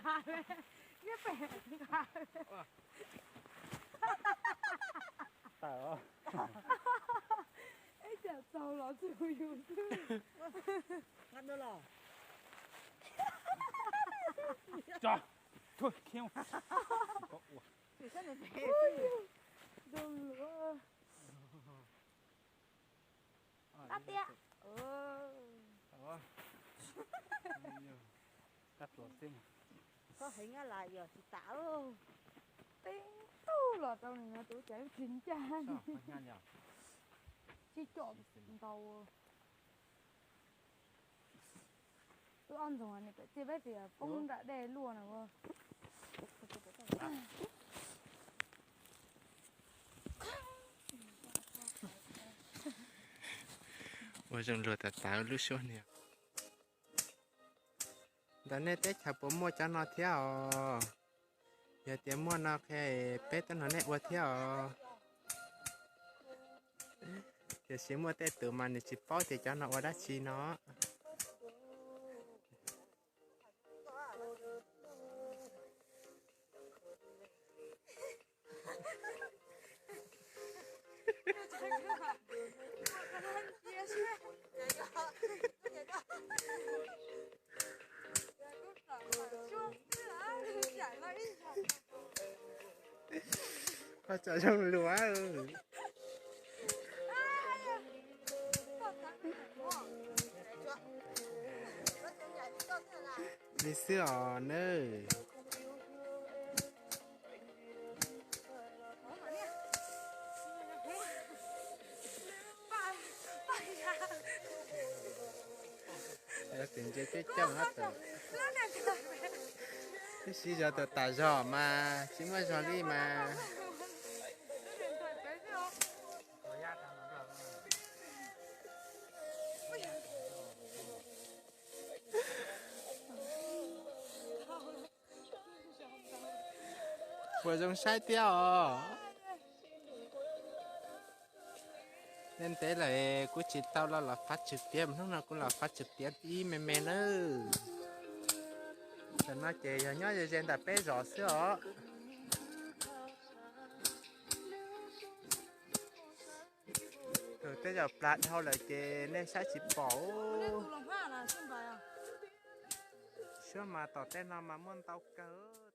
Nqa, nqa, nqa. Tawm os. Ib tsam txaus los txog yus xwb. Tso, tso, khiav. Dub luaj. Qab tiag. Qab tiag. Koj heev las yog tsis tas. Tib tug los rau nws no tus cas tsis ncaj. Tsis coj ntau. Wb ob ntxoog ni pem txiaj peb tias poob nram dej luaj na. Ua zoo luag tas tas lub suab ni. Ntawm nej teb chaws puas muaj cov no thiab os? Yog tias muaj no qhia peb tuaj nrog nej ua thiab os. Tiam sis muaj tej tus mas nws tsis paub tias cov no ua dab tsi no. Koj tsom zoo luag. Li xwb os nawb. Tim ntse coob coob hab tawm. Twb siv zog tawm tas zog mas tsis muaj zog li mas. Puas zoo saib thiab os? Ntev ntev lawm kuv tsis tau los los fav tswm tiav, hnub no kuv los fav tswm tiav ib me me nawb. Tam no ces yog nyob ze ze ntawm peb zos xwb os. Tus tej zaum plas dhau lawm ces nej saib tsis pom. Suab mas tom tej no mas muaj ntau kawg.